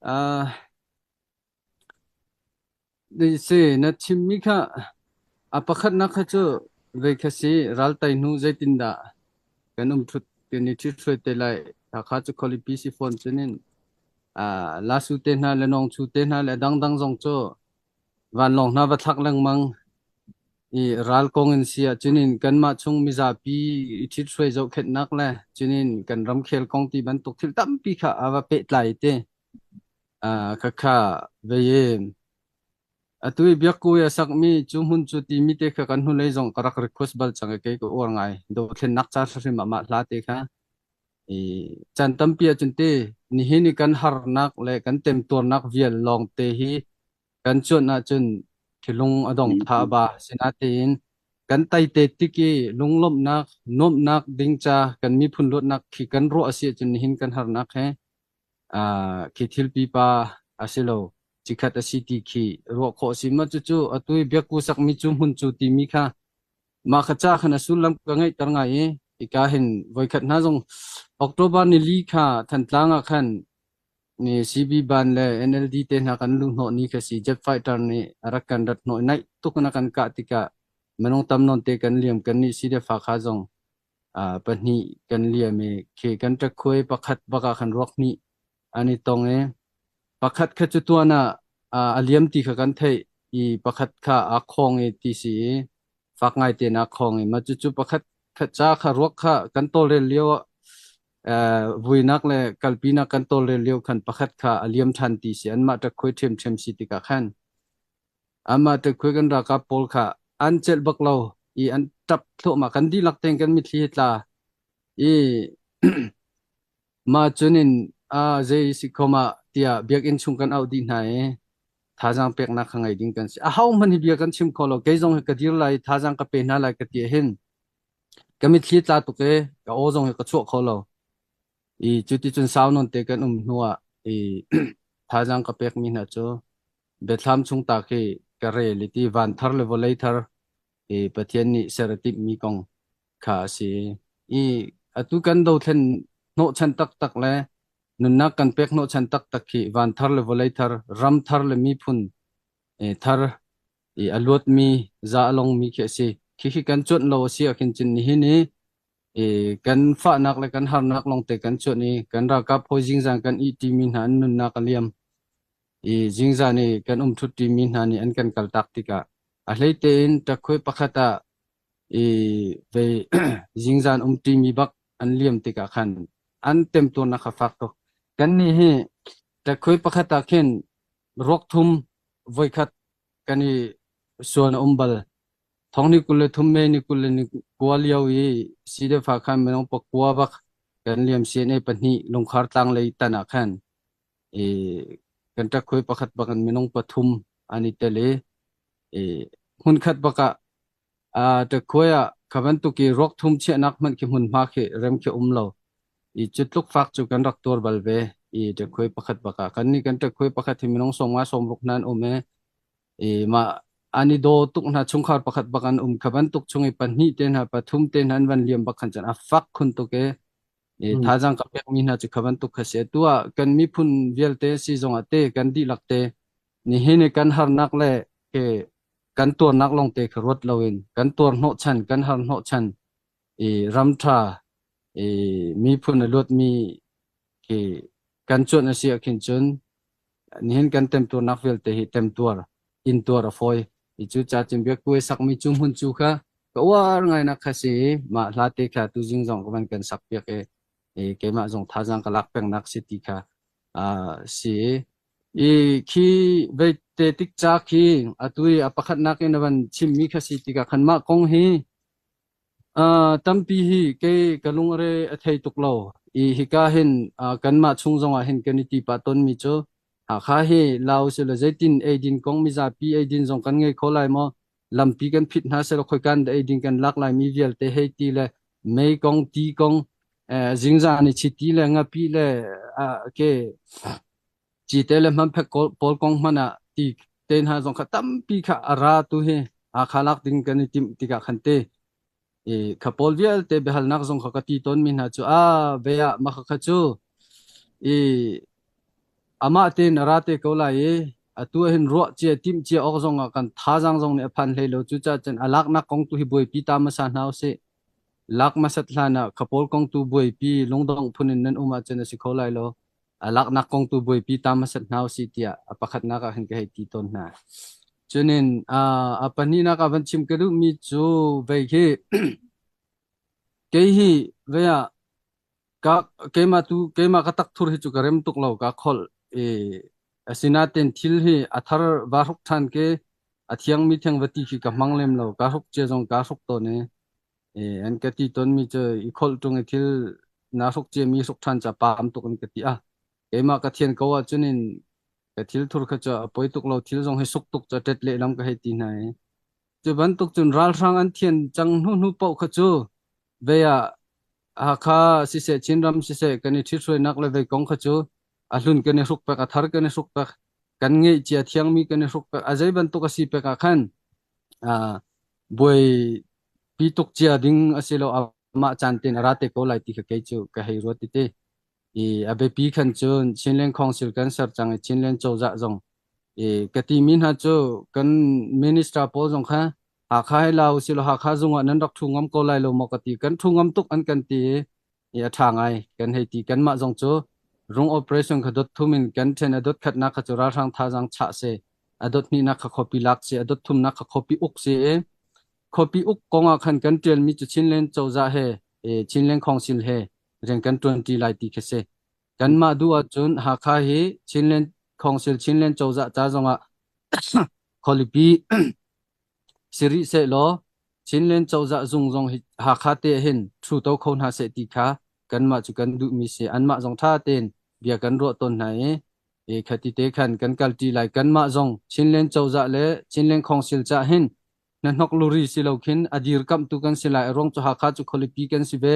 Uh, si na chimmi kha a pakhatnak kha cu vei kha si raltai hnu zeitindah kan um ṭhut kan i ṭhithruai te lai. Hakha cu khualipi si fawn cunin lasu te hna le nawngchu te hna le dangdang zong cu vanlawng hna va thlak lengmang i ral kong in si ah cunin kanmah chung mizapi i ṭhithruai zohkhenhnak le cunin kan ramkhel kong ti bantuk thil tampi kha a va pehtlai te. Khakha vei i atu i biakku i a sakmi cu hmun cu timi te kha kan hnulei zong ka rak request bal cang i kei ka uar ngai. Dothlennak ca hrimhrim ah mah hla te kha i caan tampi ahcun te nihin i kan harnak le kan temtuarnak vial lawng te hi kan cuanh ahcun thilung a dong tha a ba. Sinatein kan tai te tik i lunglawmhnak, nuamhnak ding ca kan miphun luatnak khi kan ruah a si ahcun nihin kan harnak he khi thil pipa a si lo, cikhat a si ti khi ruah khawh a si. Mah cucu atu i biakku sakmi cu hmun cu timi kha mah kha ca khan a sullam ka ngeihter ngai i hika hin voikhat hna zong October nili kha Thantlang ah khan ni CB ban le NLD te hna kan luh hnawh ni kha si. Jet fighter nih a rak kan rat hnawh i naih tuk in a kan kah tikah minung tam nawn te kan liam. Kan nih CDF kha zong pahnih kan liam i khi kan ṭakhuai pakhat bak ah khan ruak hnih an i tong i pakhat kha cu tuan ah a liam ti kha kan theih i pakhat kha aa khawng i ti si i fak ngai tein aa khawng i mah cucu pakhat kha ca kha ruak kha kan tawlrel lio ah vuinak le kalpinak kan tawlrel lio khan pakhat kha a liam ṭhan ti si. Anmah ṭakhuai ṭhiamṭhiam si tikah khan Amah ṭekhui kan ralkap pawl kha an celh bak lo i an ṭap thluahmah. Kan dihlak tein kan mitthli hi tla i mah cun in zei si khom ah tiah biakinn chung kan auh dih hna i thazaang peknak kha ngei ding kan si. Aho hmanh hi bia kan chim kho lo. Kei zong hi ka dir lai i thazaang ka pe hna lai ka ti ahhin ka mitthli tla tuk i ka aw zong hi ka chuah kho lo. I cuticun sau nawn te kan um hnuah i thazaang ka pekmi hna cu Biathlam chung ta khi ka rel i ti van thar le vawlei thar i Pathian nih ser a timhmi kong kha a si. I atu kan dothlen hnawhchan taktak le nunnak kan pek hnawhchan taktak khi van thar le vawlei thar, ram thar le miphun thar i a luatmi, za a longmi khi a si. Khikhi kan cuanh lo a si ahkhin cun nihin i i kan fahnak le kan harnak lawngte kan cuanh i kan ralkap hawi zingzan kan ihṭimi hna an nunnak a liam. I zingzan i kan um ṭhutṭimi hna nih an kan kaltak tikah a hlei tein ṭakhuai pakhat ah i vei zingzan umṭimi bak an liam tikah khan an temtuarnak kha fak tuk. Kannih hi ṭakhuai pakhat ah khin ruak thum voikhat kan i sual a um bal. Thong ni 23 May ni 29 lio i CDF ah khan minung pakua bak kan liam. CNA pahnih Lungkhar tlang lei tan ah khan i kan ṭakhui pakhat bak in minung pathum an i tel i hmunkhat bak ah ṭakhuai ah kha bantuk i ruak thum chiahnak hmanh khi hmunhma khi rem khi um lo i cu tluk fak cu kan rak tuar bal ve i ṭakhuai pakhat bak ah kan nih kan ṭakhuai pakhat hi minung 50 60 hna an um i mah an i daw tuk hna. Chungkhar pakhat bak an um. Kha bantuk chung i pahnih te hna, pathum te hna an van liam bak khan cun a fak khun tuk i thazaang ka pekmi hna cu kha bantuk kha si. Atu ah kan miphun vialte si zongah te kan dihlak te nihin i kan harnak le ke kan tuarnak lawngte kha ruat loin kan tuar hnawhchan, kan har hnawhchan i ramṭha i miphun a luatmi khi kan cuanh a si ahkhin cun nihin kan temtuarnak vialte hi temtuar intuar a fawi. I cu ca cun biakku i sakmi cu hmun cu kha ka uar ngainak kha si i mah hla te kha tuzing zong ka van kan sak piak i keimah zong thazaang ka lak pengnak si ti kha si i khi vei te tik ca khi atu i a pakhatnak in a van chimmi kha si tikah khan mah kong hi tampi hi kei ka lungre a thei tuk lo i hika hin kanmah chung zongah hin kan i ti pah tawnmi cu Hakha hi Laos sila zeitin eidin kong mizapi eidin zong kan ngei kho lai maw? Lampi kan phit hna selaw khoikan dah eidin kan lak lai mi vialte hei ti le mei kong ti kong zingzan i chiti le ngapi le ke cite le hmanphek pawl kong hmanh ah ti te hna zong kha tampi kha a ra tu hi Hakha lak ding kan i timh tikah khan te i kha pawl vialte biahalnak zong kha ka ti tawnmi hna cu a ve ah mah kha cu i. Amah tein a ra te ko lai i atu ah hin ruah cia timh cia awk zong ah kan thazaang zong nih a phan hlei lo. Cucaah cun a laknak kong tu hi buaipi ta hmasa hna usih. Lak hmasat hlan ah kha pawl kong tu buaipi lungdongh phun in nan um ahcun a si kho lai lo. A laknak kong tu buaipi ta hmasat hna usih tiah a pakhatnak ah hin ka hei ti tawn hna. Cunin a pahnihnak ah van chim ka duhmi cu vei khi kei hi vei ah Ka keimah tu keimah ka takthur hi cu ka rem tuk lo ka kholh i asinain thil hi a thar va hruk ṭhan ke a thiangmi theng va ti khi ka hmang lem lo ka hruk cia zong kaa hruk tawn i i an ka ti tawnmi cu i kholh ṭung i thil naa hruk ciami hruk ṭhan ca paam tuk an ka ti ah keimah ka thian ko ahcun in ka thil thur kha cu a poi tuk lo thil zong hi suk tuk cu a ṭet lehlam ka hei ti hna i Cu bantuk cun ralhrang an thian cang hnuhnu paoh kha cu vei ah Hakha siseh Chinram siseh kan i ṭhithruainak le vei kong kha cu a hlun kan i hruk pek, a thar kan i hruk pek, kan ngeih cia thiangmi kan i hruk pek, a zei bantuk a si pek ah khan uh, buaipi tuk cia ding a si lo amah caan tein a ra te ko lai ti kha kei cu ka hei ruat tite. I a biapi khan cun Chinland Council kan ser cang i Chinland cozah zong i ka timi hna cu kan minister pawl zong kha Hakha hi la usih law Hakha zung ah nan rak ṭhu ngam ko lai lo maw ka ti. Kan ṭhu ngam tuk an kan ti i a ṭha ngai kan hei ti. Kanmah zong cu rung operation kha dot thum in kan ṭhen a dot khatnak kha cu ralhrang thazaang chah si a dot hnihnak kha khuapi lak si a dot thumnak kha khuapi uk si i khuapi uk kong ah khan kan ṭialmi cu Chinland cozah he Chinland Council he rian kan ṭuanṭi lai ti khi si. Kanmah duh ahcun Hakha hi Chinland Council Chinland cozah ca zongah khualipi si rih sehlaw Chinland cozah zung zong hi Hakha te hin ṭhuto kho hna seh ti kha kanmah cu kan duhmi si. Anmah zong ṭha tein bia kan ruah tawn hna i i khati te khan kan kalṭi lai. Kanmah zong Chinland cozah le Chinland Council cah hin hnahnok luri si lo khin a dirkamhtu kan si lai. A ruang cu Hakha cu khualipi kan si ve.